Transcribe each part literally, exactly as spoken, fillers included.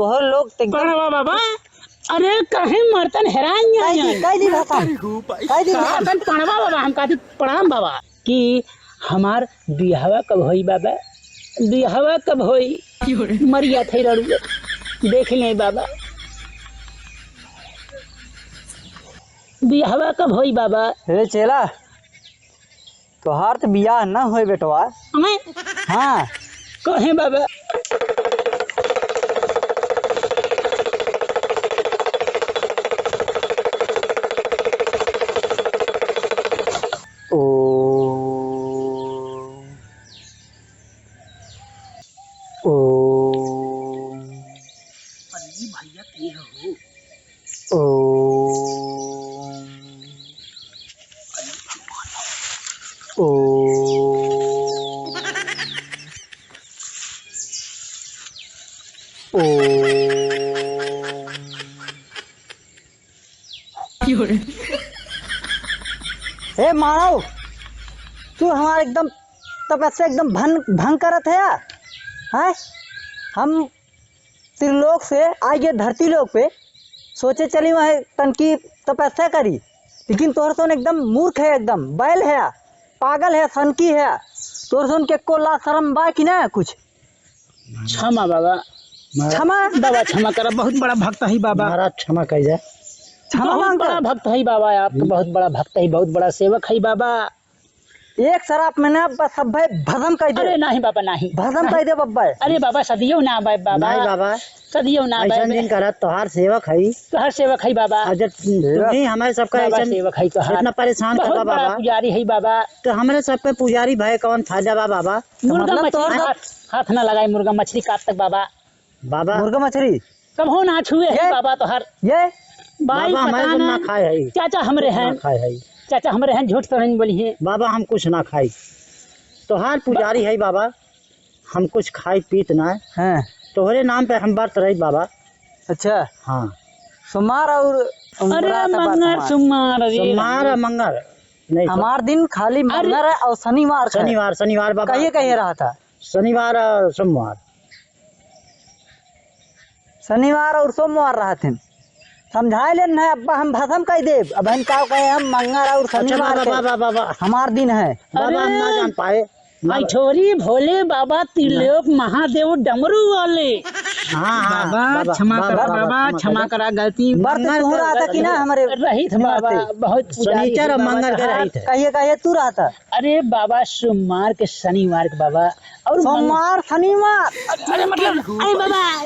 तोहर लोग ते एकदम पड़वा बाबा, अरे काहे मरतन हेरान कह दी, जान? कह दी भाषा। कह दी भाषा। कहतन पड़वा बाबा, हम कहती प्रणाम बाबा। कि हमार बियाहवा कब होई बाबा? बियाहवा कब होई? मरिया थे रड़ुए। देख ले बाबा। बियाहवा कब होई बाबा? हे चेला, तोहार त बियाह न होए बेटवा। हमें? हाँ। कहे बाबा? ओ, ओ। अरे भैया, के हो? ओ। ओ। ओ। हे मानव, तू हमार एकदम तपस्या एकदम भंग, भंग करत है यार। हैं? हम त्रिलोक से आइगे धरती लोक पे, सोचे चली वहाँ तनकी तपस्या करी, लेकिन तोहर सोन एकदम मूर्ख है, एकदम बैल है, पागल है, सनकी है। तोहर सोन के को ला शरम बा कि ना कुछ? क्षमा बाबा। क्षमा? बाबा क्षमा करा, बहुत बड़ा भक्त है बाबा। महाराज क्षमा कइजा। क्षमा बहुत मांगता। बड़ा भक्त है बाबा, आपका बहुत बड़ा भक्त है, बहुत बड़ा सेवक है बाबा। एक सराप में ना बस सब भाई भस्म कर दे। अरे नहीं बाबा, नहीं। भस्म नहीं। कर दे बब्बा। अरे बाबा, सदियों ना आवे बाबा। नहीं बाबा। सदियों ना आवे। ऐसन दिन करत तोहार सेवक है। तोहार सेवक है बाबा। और जब सेवक। तुम्ही हमारे सबका बाबा ऐसन सेवक है तोहार। इतना परेशान बहुत करबा बड़ा बाबा। पुजारी है बाबा। तो हमरे सबके पुजारी भाई कौन फायदा बा बाबा? मुर्गा मतलब मछली तोहार हाथ, हाथ ना लगाए, मुर्गा मछली काट तक बाबा। बाबा। मुर्गा मछली? कबहू ना छुए है ये? बाबा तोहार। ये? बाई बाबा, पता हमारे ना। ना खाए है। चाचा हमरे कुछ ना हैं। खाए है। चाचा हमरे हैं, झूठ तो नहीं बोली है। बाबा, हम कुछ ना खाई। तोहार पुजारी है बाबा, हम कुछ खाई पीत ना है। हाँ। तोहरे नाम पे हम व्रत रही बाबा। अच्छा। हाँ। सोमवार और अरे रात बात मंगर हमार। सोमवार, अरे सोमवार राम। और मंगर। नहीं, हमार दिन खाली अरे मंगर है और शनिवार का है। शनिवार, शनिवार बाबा। कहिए, कहिए रहा था। शनिवार और सोमवार। शनिवार और सोमवार रहत हैं। समझाए लेन है, अब हम भसम कइ देब। अब हम का कहे, हम मंगर और अच्छा, शनिवार बाबा, के बाबा, बाबा। हमार दिन है। बाबा, हम ना अरे! जान पाए। ना आई छोरी भोले बाबा, त्रिलोक महादेव डमरू वाले। हाँ, हाँ, बाबा, बाबा, क्षमा बाबा, करा, बाबा, बाबा, क्षमा क्षमा करा। करा, गलती बर्त मंगर तू के रहता कि ना हमरे रहित निमरते? बाबा, बहुत पुजारी शनिचर है और बाबा मंगर के तहार। रहित है। कहिए, कहिए, तू रहता? अरे बाबा, सोमवार के, शनिवार के बाबा, और मंग- सोमवार, शनिवार। अरे मतलब, अरे बाबा,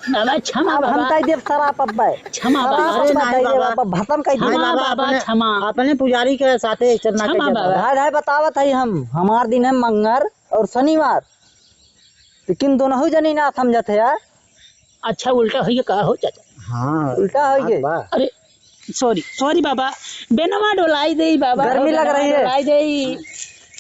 बाबा, क्षमा अब हम बाबा। कह देब सराप अब्बे। क्षमा सराप बाबा। अब्बे अरे नहीं कह देब, बाबा। अब भसम कह देब। नहीं हाँ बाबा, बाबा, अपने, क्षमा। अपने पुजारी के साथे ऐसे ना क्षमा कहिए बाबा। बाबा। भाई, भाई, बतावत है हम, हमार दिन है मंगर और शनिवार, लेकिन दोनों ही जनी ना समझत है यार। अच्छा, उल्टा होइए का हो चाचा? हाँ, उल्टा होइए। बात बा। अरे, sorry, sorry बाबा, बेनवा डोलाई देई बाबा, गर्मी लग बेनवा रही है। डोलाई देई,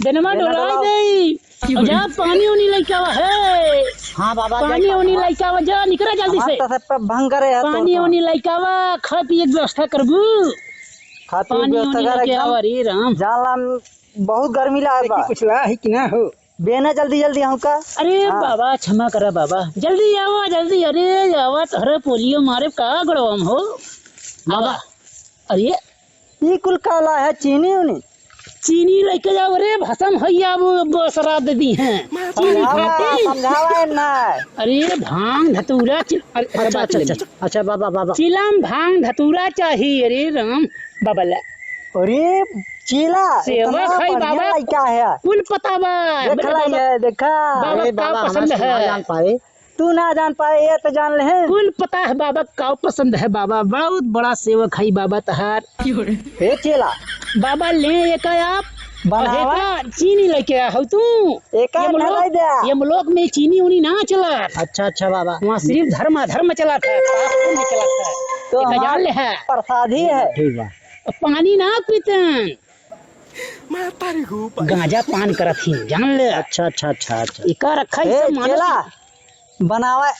बेनवा बेनवा डोलाई डोलाओ। देई। जा पानी उनी लइके आवा है। हाँ बाबा, जा पानी उनी पानी। लइके आवा, जा निकरा जल्दी हमार से। तो सब पे भंग करे है पानी तो। उनी लइके आवा, खा पिए के व्यवस्था करबू। खा पिए के पानी व्यवस्था उनी कर लइके एकदम। आवा रे राम। जान ला, बहुत गर्मी लागत बा। कुछ ला है कि ना हो? बेना जल्दी जल्दी हमका। अरे हाँ। बाबा, क्षमा करा बाबा, जल्दी आवा, जल्दी। अरे आवा, तोहरे पोलियो मारे का गड़वा में हो बाबा। बाबा। अरे ई कुल काला है, चीनी उनी। चीनी लइके जाओ रे, भसम है या वो, वो श्राद्ध दी हैं। चीनी समझावा, खाते। समझावा है ना। अरे भांग धतूरा चिल-, अरे, अच्छा, अच्छा, बात अच्छा, लगी। अच्छा, अच्छा, बाबा, बाबा। चिलम भांग धतूरा चाहिए रे राम बाबा ला। अरे चेला, सेवक इतना है बढ़िया बाबा, लइका है। कुल पता बा। देख बेटा, ला बाबा, ये, देखा। बाबा अरे का बाबा, पसंद हमारे से है? ना जान पाए। तू ना जान पाए, ये तो जान ले हैं। कुल पता है बाबा, का पसंद है बाबा। बहुत बड़ा सेवक है बाबा तहार। हे चेला। बाबा ले एका आप, बनावा। और एका चीनी लइके आ हो तू। एका यमलोक, ना लाई दे। यमलोक में चीनी उनी ना चला। अच्छा, अच्छा बाबा। वहाँ सिर्फ धर्म, धर्म चला था, पाप पुण्य चला था। तो एका हमार जान ले है। प्रसादी है। ठीक बा। पानी ना पीतन। गांजा पान करत ही, जान ले। अच्छा, अच्छा, अच्छा, अच्छा। इका रखा है ए, सब मानव चेला, बनावा,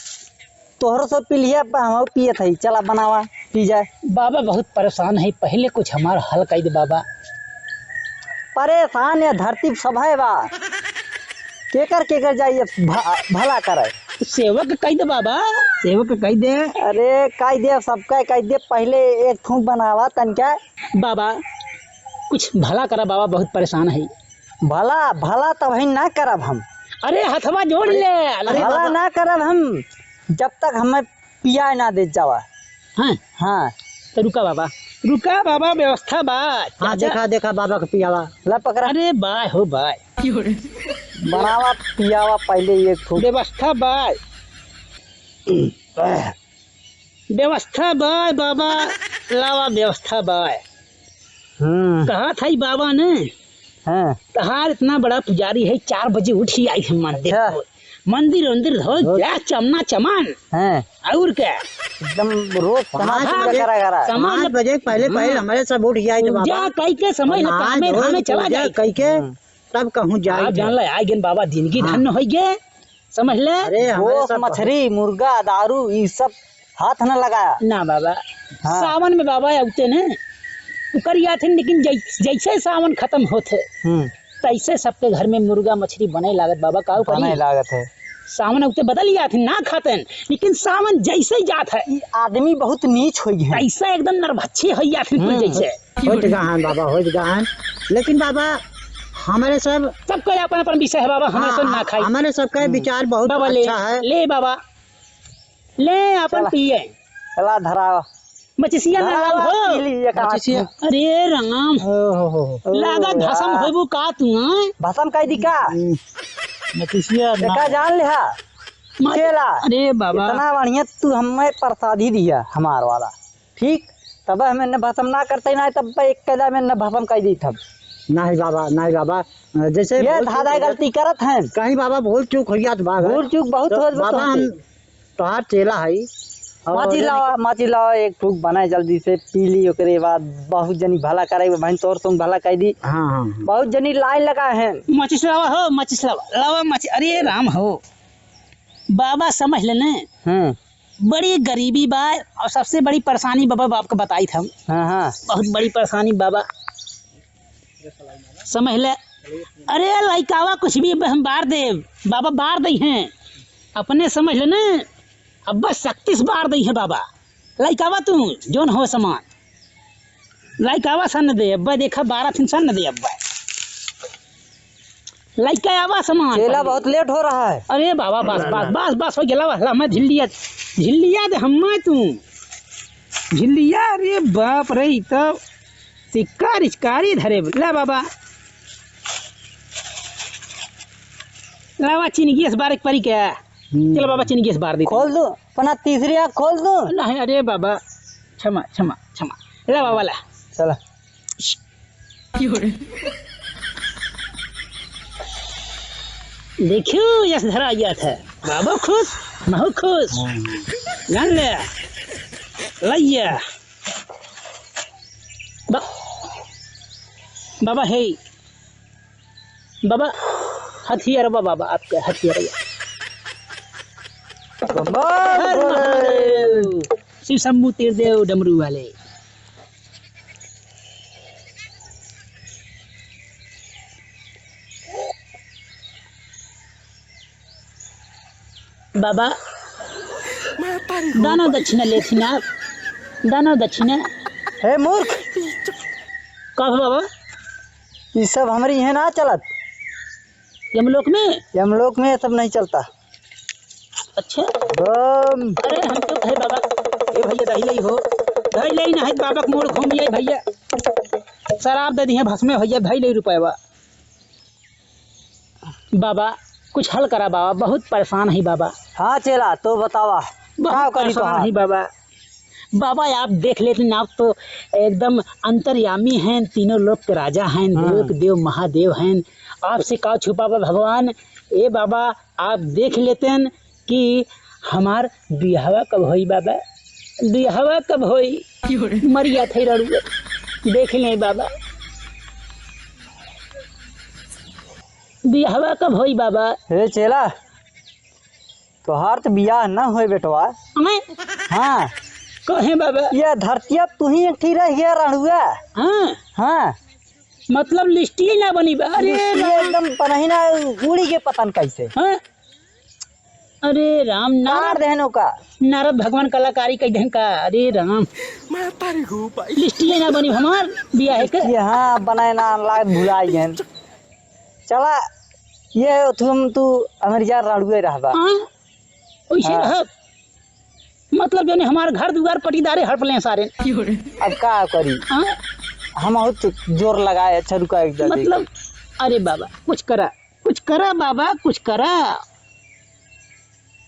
तोहरो सब पी लिया, प-, हम पियत हई, चला बनावा, पी जाए। बाबा बहुत परेशान है, पहले कुछ हमार हल कई दे बाबा। परेशान या धरती सब है बा, केकर केकर जाइए भ-, भला करे। सेवक कहि दे बाबा, सेवक कहि दे। अरे कहि दे, सबका कहि दे, पहिले एक फूंक बनावा तनका। बाबा, कुछ भला करा बाबा, बहुत परेशान है। भला, भला तबहिन ना करब हम। अरे हथवा जोड़ ले। अरे भला बाबा। ना करब हम, जब तक हमें पियाए ना देत जावा। हैं? हाँ। तो रुका बाबा, रुका बाबा, व्यवस्था बा। हाँ, चाचा। देखा, देखा बाबा के पियावा। ला पकड़ा। अरे बाय हो बाय। बनावा पियावा पहिले एक फूंक। व्यवस्था बाय। व्यवस्था बाय बाबा, लावा व्यवस्था बाय। हम्म। कहा था ई बाबा ने, हाँ। तहार इतना बड़ा पुजारी है, चार बजे उठ ही आई है मंदिर अच्छा। को। मंदिर वंदिर धो, धो। क्या चमना चमन। हाँ। और क्या? एकदम रोज समाज पाँच पूजा बजे, करा करा। समझ पाँच ले। बजे के पहले, पहले हम्म। हमारे सब उठ जाए थे पूजा बाबा। कई के समझ ले, नहाए कामे धोए, धामे चला पूजा जाए। कई के, हम्म। तब कहूँ जाए आप थे। जान ले, आ गए बाबा, जिंदगी हाँ। धन्य हो गए। समझ ले। अरे, हमारे वो सब मछरी, मुर्गा, दारू, ई सब हाथ न लगाया। ना बाबा, हाँ। सावन में बाबा अउते ने, उकर याथिन, लेकिन जै-, जैसे सावन खत्म होत है, हम्म। तैसे सबके घर में मुर्गा मछली बने लागत बाबा, काऊ करी? बने लागत है। सावन अउते बदल याथिन, ना खाते हैं, लेकिन सावन जैसे ही जात है, ई आदमी बहुत नीच होई है। तैसे एकदम नरभक्षी होई याथिन कुल हम्म। जैसे। होत गहन बाबा, होत गहन। लेकिन बाबा, हमारे सब सबका अपन अपन विषय है बाबा, हमारे हाँ, सब ना खाई। हमारे सबका हम्म। विचार बहुत बाबा ले, अच्छा है। ले बाबा, ले अपन चला। पिए। चला धरावा। मचिसिया ना धरावा, लाओ हो। पी ली एक आध। मचिसिया। अरे राम। ओ हो हो हो। लागत ओ भसम यार। होइबू का तू, हाँ? भसम कह दी का? हम्म। मचिसिया ना। एका जान लिहा। मच-, चेला। अरे बाबा। इतना बढ़िया तू हमें प्रसादी दिया हमार वाला। ठीक, तब हमें न भसम ना करते ना, तब एक कदा में न भसम कह दी हम। नहीं बाबा, नहीं बाबा, जैसे ये भूल चूक धाधा हो गलती करत हैं। कहीं बाबा भूल चूक हो जात बा। भूल चूक बहुत तो होत बाबा होते। हम तोहार चेला है। और माची लावा, माची लावा, एक फूक बनाए जल्दी से, पी ली, ओकरे बाद बहुत जनी भला करे, बहन तोर तुम भला कह दी। हाँ, हाँ, हाँ। बहुत जनी लाइन लगा है। माचिस लावा हो, माचिस लावा, लावा माचिस। अरे राम हो, बाबा समझ लेने। हम्म। बड़ी गरीबी बा और सबसे बड़ी परेशानी बाबा, बाप के बताई था। हाँ, हाँ। बहुत बड़ी परेशानी बाबा, समझ ले। अरे लइकावा कुछ भी हम बार दे, बाबा बार दे हैं, अपने समझ ले ना, अब बस शक्ति से बार दे हैं बाबा। लइकावा तू जोन हो समान, लइकावा सन दे अब्बा, देखा बारह थिन सन दे अब्बा। लइका आवा सामान चेला पहिले। बहुत लेट हो रहा है। अरे बाबा, बस, बस, बस, बस, हो गेला, बस, ला, मैं झिल्लिया, झिल्लिया दे हम्मा तू। झिल्लिया, अरे बाप रे, ई तो सिक्का रिचकारी धरे, ला बाबा। लावा चीनी गैस बार एक परी के। हम्म। चलो बाबा, चीनी गैस बार दी। खोल दो, अपना तीसरी आँख खोल दो। नहीं, अरे बाबा, क्षमा, क्षमा, क्षमा। ला बाबा, ला। चला। देखियो, यस धरा गया था। बाबा खुश, महू खुश। जान ले। लइया। बा-, बाबा है। बाबा, हथियार बा बाबा, आपके हथियार बा। बम बम हर भोले। महादेव। शिव शंभू तीर देव डमरू वाले। बाबा, दाना दक्षिणा लेथिन आप, दाना दक्षिणा। हे मूर्ख! का हो बाबा? ई सब हमरी इहे ना चलत। यमलोक में? यमलोक में ये सब नहीं चलता। अच्छा। बम। अरे हम तो कहे बाबा, ए भैया दही लई हो, दही लई ना है बाबा के मूड़ घूम जाए भैया, शराब दे दिए भस्मे भैया, दही लई रुपया। बाबा, कुछ हल करा बाबा, बहुत परेशान है बाबा। हाँ चेला, तो बतावा, बहुत का करी परेशान तोहार? है बाबा। बाबा, आप देख लेते हैं, आप तो एकदम अंतर्यामी हैं, तीनों लोक के राजा हैं, हाँ। लोक देव महादेव हैं, आपसे का छुपावा भगवान। ए बाबा, आप देख लेते हैं कि हमार बियाहवा कब होई बाबा, बियाहवा कब होई? मरिया थे रड़ुआ, देख लें बाबा, बियाहवा कब होई बाबा? हे चेला, तोहार तो बियाह न होए बेटवा। हमें? हाँ। कहे बाबा? ये धरतिया तू ही एक ठी रह गया रड़ुआ। हाँ। हाँ। मतलब लिस्टिए ना बनी बा। अरे लिस्टिए राम। एकदम बनही ना, उड़ी के पतन कैसे। हाँ। अरे राम, नारद, काट देहन ओका। नारद भगवान कलाकारी कइ देहन का? अरे राम। लिस्टिये ना बनी हमार बियाह के। ये हाँ, बनाए ना, लाग भुलाई गए। चला, ये तुम, तू हमारी यार राड़ुए रहबा। हाँ, वैसे हाँ। रह। मतलब, जौने हमार घर दुआर पटीदारे हड़प लें सारे। अब का करी? हाँ? हम बहुत जोर लगाए, अच्छा रुका एक जल्दी। मतलब, अरे बाबा, कुछ करा, कुछ करा बाबा, कुछ करा,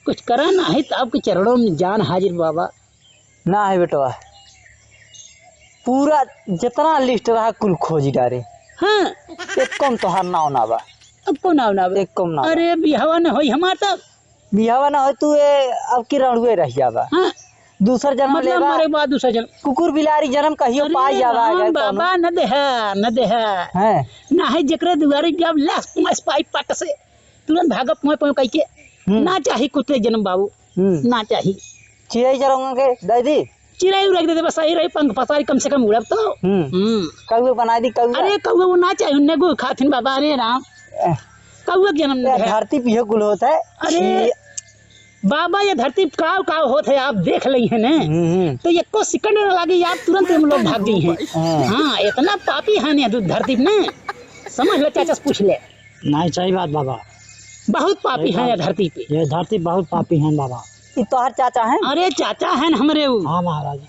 कुछ करा, नाहीं तो आपके चरणों में जान हाजिर बाबा। ना है बेटवा, पूरा जितना लिस्ट रहा कुल खोजी डारे। हाँ। एक कम तोहार नाव ना बा। अब कौन नाव ना बा? एक कम नाव बा। अरे बिहवा न होई हमार तब। बिहवा ना होई तू ए, अब की रणुए रह जाबा। हाँ। दूसर जन्म मतलब लेबा। मरे बाद दूसर जन्म। कुकुर बिलारी जन्म कहियो अरे पाई जाबा राम अगर कौनो। बाबा न देहा, न देहा। हैं। ना है जेकरे दुआरी जब लाश पुआस पाई पट से, तुरंत भागब पुआ पुआ कह के। हम्म। ना चाही कुत्ते जन्म बाबू। हम्म। ना चाही। चिड़ै चरौंगा के दे दी? चिड़ै उड़ै के दे दे, बस सही रही, पंख पसारी कम से कम उड़ब तो। हम्म। हम्म। कौआ बनाइ दी, कौआ। अरे कौआ वो ना चाही, उन्ने गो खाथिन बाबा, अरे राम। एह। कौआ के जन्म ए, दे। धरती पिहे कुल होत है। अरे छी। बाबा, ये धरती काव काव होत है, आप देख लई है ने। हम्म, हम्म। तो एको सेकंड न लागी, आप तुरंत हम लोग भाग गई हैं। हाँ। हाँ, इतना पापी है ने धरती में, समझ ले, चाचा से पूछ ले। नहीं, सही बात बाबा। बहुत पापी सही है बात। ये धरती पे। ये धरती बहुत पापी है बाबा। ई तोहर चाचा हैं? अरे चाचा हैं न हमरे ऊ। हाँ महाराज।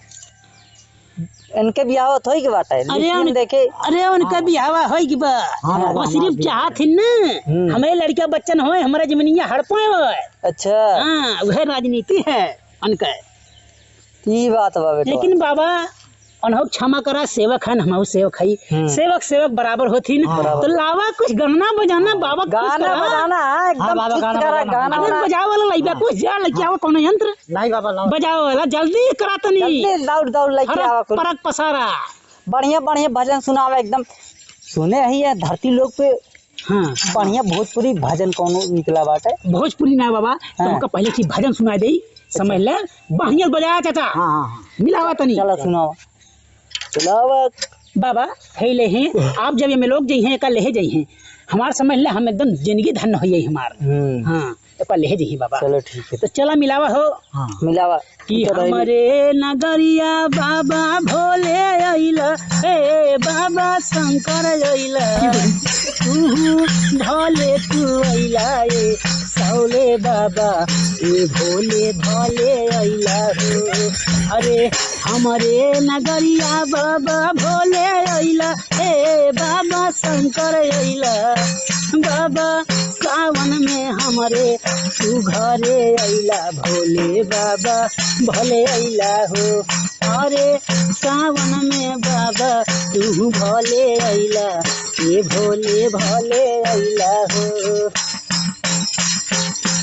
इनके बियाह होत होई के बाटे? अरे लिखिए उन-, देखे। अरे उनका हाँ। बियाह होई के बा। हाँ बाबा, वो सिर्फ हमार बियाह। चाहत हिन ना, हम्म। हमें लड़का बच्चन होए, हमारा जमीनिया हड़पोए होए। अच्छा। हाँ, वह राजनीति है उनका। ई बात बा बेटवा। लेकिन बाबा, उनहु क्षमा करा, सेवक हन, हमहु सेवक हई। हम्म। सेवक, सेवक बराबर होथिन। हाँ, बराबर। तो लावा कुछ गाना बजाना, बाबा खुश गाना करा। बजाना, हाँ, एकदम हाँ, बाबा, खुश गाना करा, बजाना। गाना अरे बजाना। बजावे वाला लइबा, हाँ। कुछ जा लेके हाँ। आवा कोनो यंत्र। नहीं बाबा, लाओ। बजावे वाला, जल्दी करा तनी। जल्दी दौड़, दौड़ लेके हरक आवा कुल। परक पसारा। बढ़िया, बढ़िया भजन सुनावा एकदम। सुने ही है धरती लोग पे हाँ। बढ़िया भोजपुरी भजन कौनो निकला बाटे? भोजपुरी ना बाबा, हाँ। तुमका पहले की भजन सुना देई, समझ अच्छा। ले, बढ़िया बजाया चाचा। हाँ, हाँ, हाँ। मिलावा तनी। चला सुनावा। चलावा। बाबा, है ले हैं, आप जब ये में लोग जई हैं, एका लेहे जई हैं, हमार समझ ले, हम एकदम जिंदगी धन्य होई हमार। हम्म। हाँ, एका लेहे जई हैं बाबा। चलो ठीक है। तो चला मिलावा हो। हाँ। मिलावा। कि हमरे नगरिया बाबा भोले अइला, ए बाबा शंकर अइला, तू भोले तू अइला, ए सौले बाबा, ए भोले भोले अइला हो। अरे हमरे नगरिया बाबा भोले अइला, ए बाबा शंकर अइला, बाबा सावन में हमरे तू घरे अइला, भोले बाबा भोले अइला हो। अरे सावन में बाबा तू भोले अइला, ए भोले भोले अइला हो।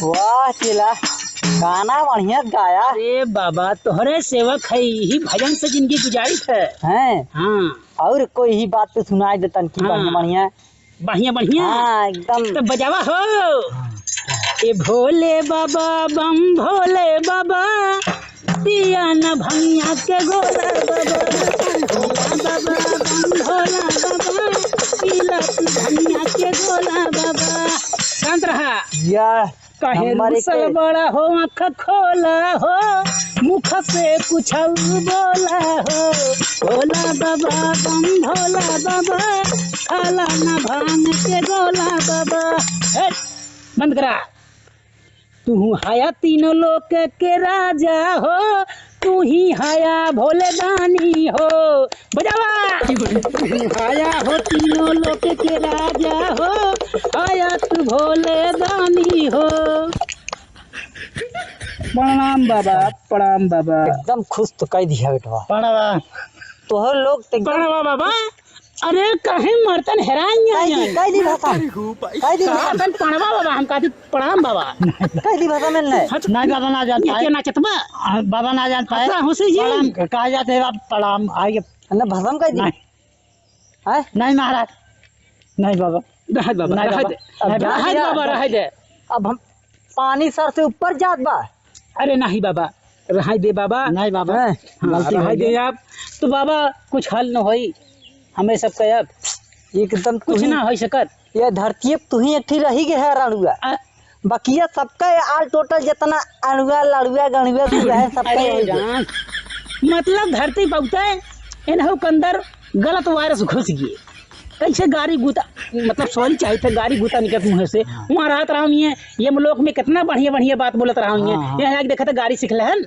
वाह चेला, गाना बढ़िया गाया। अरे बाबा, तोहरे सेवक है, यही भजन से जिंदगी गुजारित है। हैं? हाँ। और कोई ही बात तो सुनाई देतन कि हाँ। बढ़िया, बढ़िया। बढ़िया, बढ़िया। हाँ, एकदम। तो बजावा हो। हाँ। ए भोले बाबा, बम भोले बाबा, पिया न भंगिया के गोला बाबा। भोला बाबा, बम भोला बाबा, पीला तू भंगिया के गोला बाबा। शांत रहा। या। काहे नंबर एक रूसल पे। बड़ा हो, आँख खोला हो, मुख से कुछ बोला हो। भोला बाबा, बम भोला बाबा, खाला ना भांग के गोला बाबा। हे, बंद करा। तू हया तीनों लोक के राजा हो, तू ही हया भोले दानी हो। बजावा। तू हया हो तीनों लोक के राजा हो, हया तू भोले दानी हो। प्रणाम बाबा, प्रणाम बाबा। एकदम खुश तो कह दिया बेटवा। प्रणाम। तोहर लोग तो एकदम प्रणाम बाबा। अरे काहे मरतन हेराई कह दी, आया? कह दी भाषा। कह दी भाषा। कहतन प्रणाम बाबा, हम कहती प्रणाम बाबा। कह दी भाषा में नहीं। हट। नहीं बाबा ना जान ये पाए। क्या नाचत बा? आ, बाबा ना जान पाए। हंसा हुसी जी। प्रणाम कहा जाते हैं आप, प्रणाम आइए। ना भाषा में कह दी। नहीं। हैं? नहीं महाराज, नहीं बाबा। रह बाबा, नहीं रह बाबा। दे। अब रह दे बाबा, रह दे। अब हम पानी सर से ऊपर जात बा। अरे नहीं बाबा, रहाई दे बाबा। नहीं बाबा, हैं? हाँ, गलती हो रहाई गई। दे आप। तो बाबा कुछ हल न होई, हमें सब कहे अब एकदम कुछ तुही, ना होई सकत। ये धरती पे तुही एक ठी रही गए है राड़ुआ। आ, बकिया सबका all total जितना अड़ुआ, लड़ुआ, गड़ुआ कुल रहे, सबका अरे हो गया। राम, मतलब धरती पउते इनहू के अंदर गलत वायरस घुस गए। कैसे गारी गूता, मतलब sorry चाहित है, गारी गूता निकलत मुँह से। हाँ। वहाँ रहत रहा हूँ ये, ये लोक में कितना बढ़िया बढ़िया बात बोलत रहा हूँ ये। हाँ, हाँ। यहाँ आके देखा था गारी सीख लेहन,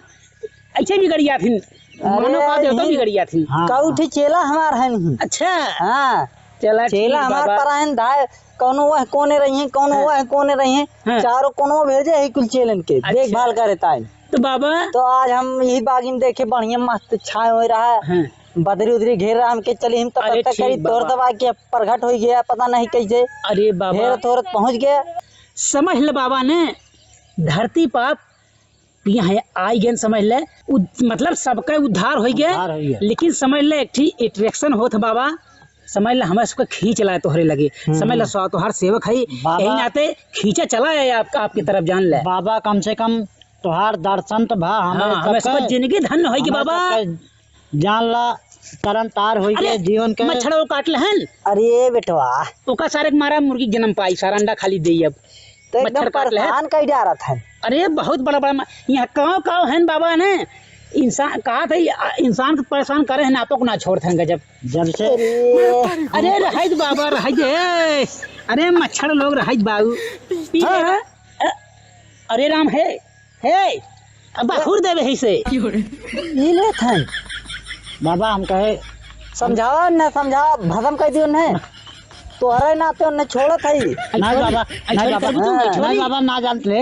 ऐसे बिगड़ जाथिन। अरे, मानव का देवता ई बिगड़ जाथिन। हाँ, कऊ हाँ। ठे चेला हमार है नहीं। अच्छा। हाँ। चला चेला ठीक हमार बाबा। पर आइन धाय, कौनो वह कोने रही हैं, कौनो हाँ। वह कोने रही हैं। हाँ। चारों कोनो भेजे है कुल चेलन के, अच्छा। देखभाल करे ताई। तो बाबा? तो आज हम यही बागी में देखे बढ़िया मस्त छाए हुए रहा। हाँ। बदरी उदरी घेर रहा, हमके चली हम अरे तपस्या ठीक करी, तोर बाबा। दबाई के प्रगट हो गया, पता नहीं कैसे। अरे बाबा। घेरत होरत पहुँच गया। समझ ले बाबा ने, धरती पाप यहाँ आई गए, समझ ले। उ-, मतलब सबका उद्धार हो गए, उद्धार हो गया। लेकिन समझ ले एक ठी attraction होत बाबा, समझ ले हमें सबका खींच लाए तोहरे लगे। हम्म। समझ ले सो तोहर सेवक है, बाबा। यही नाते खींचा चला है आपका, आपकी तरफ जान ले। बाबा कम से कम तोहार दर्शन तो भा, हमें हाँ, हमें सबका सबका जिंदगी धन्य होई कि हमें बाबा। सबका जान ला, तरन तार होई अरे, के जीवन के। मच्छर वो काट लेहन। अरे बेटवा। ओका सारे के मारा मुर्गी के जन्म पाई, सारा अंडा खाली देई अब। तो एकदम मच्छर काट लेहन। परेशान कई डारत है। अरे बहुत बड़ा बड़ा म-, यहाँ काव काव है बाबा ने, इंसान कहा था, इंसान को परेशान करे हैं, आपको ना छोड़त हैं गजब। जब से अरे, अरे रहै दे बाबा, रहै दे। अरे मच्छर लोग रहै दे बाबू। पी ले। हाँ। अ-, अरे राम है। हे, अब हुर देवे है से। ई लेत हन। बाबा, हम कहे समझावा न समझावा, भसम कर दियो न। तोहरे नाते उन्हें छोड़त है। नहीं बाबा, नहीं बाबा, करबू तू, हाँ। नहीं छोड़ी। बाबा, ना जानत ले।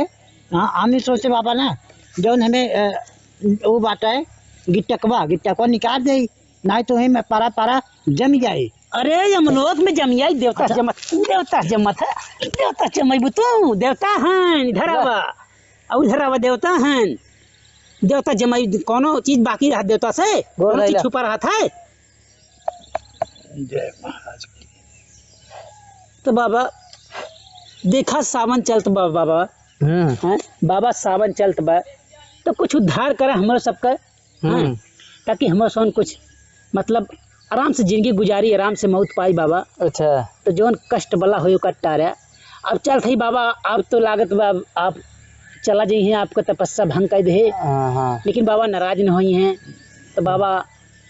हाँ, हम ही सोचे बाबा ना, जौन हमें, अ, वो बाटे, गिट्टकवा, गिट्टकवा निकाल दे। नाहीं तो वहीं में पारा पारा जम जाई। अरे, यमलोक में जम जाई, देवता अच्छा। जमत, देवता जमत है, देवता जमैबू तू, देवता हैं, इधर वाह। आवा, और इधर आवा, देवता हैं, देवता जमाई, कौनो चीज बाकी रहा देवता से, गोर कौनो चीज धइला। छुपा रहा था? जय महाराज की। तो बाबा, देखा सावन चलत बा, बाबा। हम्म। हैं? बाबा, सावन चलत बा, तो कुछ उद्धार करे हमरो सबका। हम्म। हाँ, ताकि हमरो सन कुछ, मतलब, आराम से जिंदगी गुजारी, आराम से मौत पाई बाबा। अच्छा। तो जौन कष्ट बला होई ओकर टारे। अब चलत हई बाबा, अब तो लागत बा, आप चला जइहें, आपका तपस्या भंग कर दे। हाँ, हाँ। लेकिन बाबा नाराज न होई हैं, तो बाबा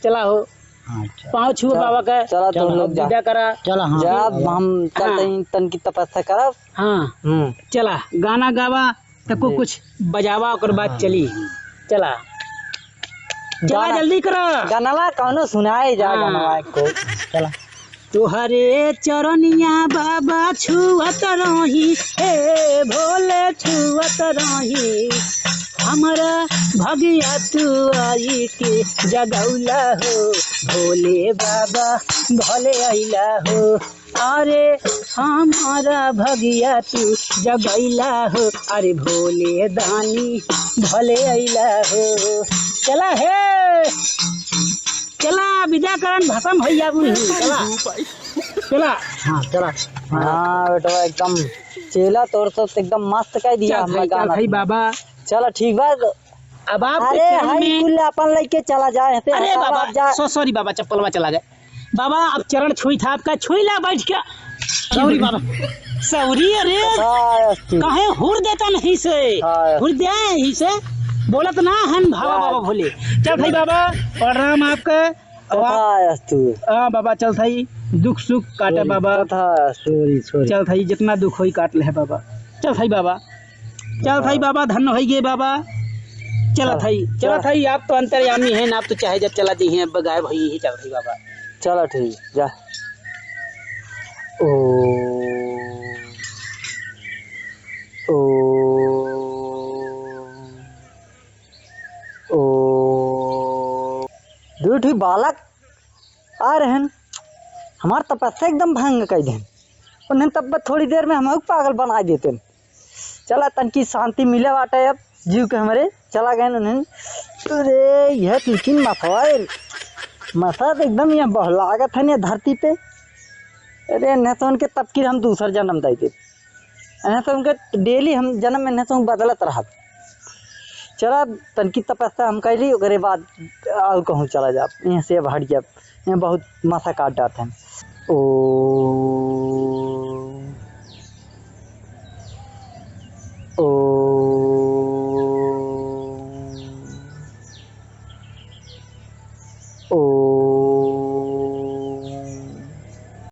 चला हो। हाँ, अच्छा। पाँव छुओ चल, बाबा का। चला तुम चला, लोग जा। विदा करा। चला, हाँ। जा, हम चलत हाँ। हई, तन की तपस्या करब। हाँ। हम्म। चला, गाना गावा। तको जी। कुछ बजावा, ओकर बाद हाँ। चली। चला। चला, गाना, जल्दी करो। गानवा कौनो सुनाए जा, हाँ। गानवा को। चला। तोहरे चरनिया बाबा छुअत रही, हे भोले छुअत रही। हमरा भगिया तू आई के जगौला हो, भोले बाबा भले अइला हो। अरे हमारा भगिया तू जगैला हो, अरे भोले दानी भले अइला हो। चला हे, चला विदा करन भसम भैया बुढ़ी, चला, चला। हाँ, चला। हाँ, बेटवा एकदम चेला तोर तो एकदम मस्त कह दिया चल हमरा भाई, चल गाना। भाई बाबा। चला ठीक बा। अब आप अरे चरण हाई में कुल अपन लेके चला जाए, हते अरे हटावा बाबा, जा। सो-, sorry बाबा, चप्पलवा चला जाए। बाबा, अब चरण छुई था आपका, छुई ला बैठ के। Sorry बाबा, sorry, अरे। तथास्तु। काहे हुर देता नहीं से? हाँ। हुर दे ही से, बोलत ना हन भावा हाँ। बाबा भोले। चल भाई बाबा, प्रणाम आपका। तथास्तु। हाँ बाबा, चल थाई, दुख सुख काटे sorry, बाबा। तथा-, sorry, sorry। चल थाई, जितना दुख होई काट ले बाबा। चल थाई बाबा। चल थाई बाबा, धन्य होई गे बाबा। चलत हई, चलत हई, आप तो अंतर्यामी हैं ना, आप तो चाहे जब चला दी हैं, अब गायब होई ही चलत हई बाबा। चला ठीक, जा। ओ, ओ, ओ। दू ठो बालक आ रहन, हमार तपस्या एकदम भंग कर देन। उन्हें तब थोड़ी देर में हम पागल बना देते। चला तनकी शांति मिले बाटे अब जीव के हमरे, चला गए उन्हें। अरे यह तो लेकिन मसवा है, मसा तो एकदम यहाँ बहलागत है ना धरती पे। अरे नहीं तो उनके तब की हम दूसर जन्म दे दे, नहीं तो उनके daily हम जन्म में नहीं तो बदलत रहब। चला तनकी तपस्या हम कैली, ओकरे बाद और कहूँ चला जाब, यहाँ से अब हट जाब। ये बहुत मसा काट डात हैं। ओ, ओम। ओम।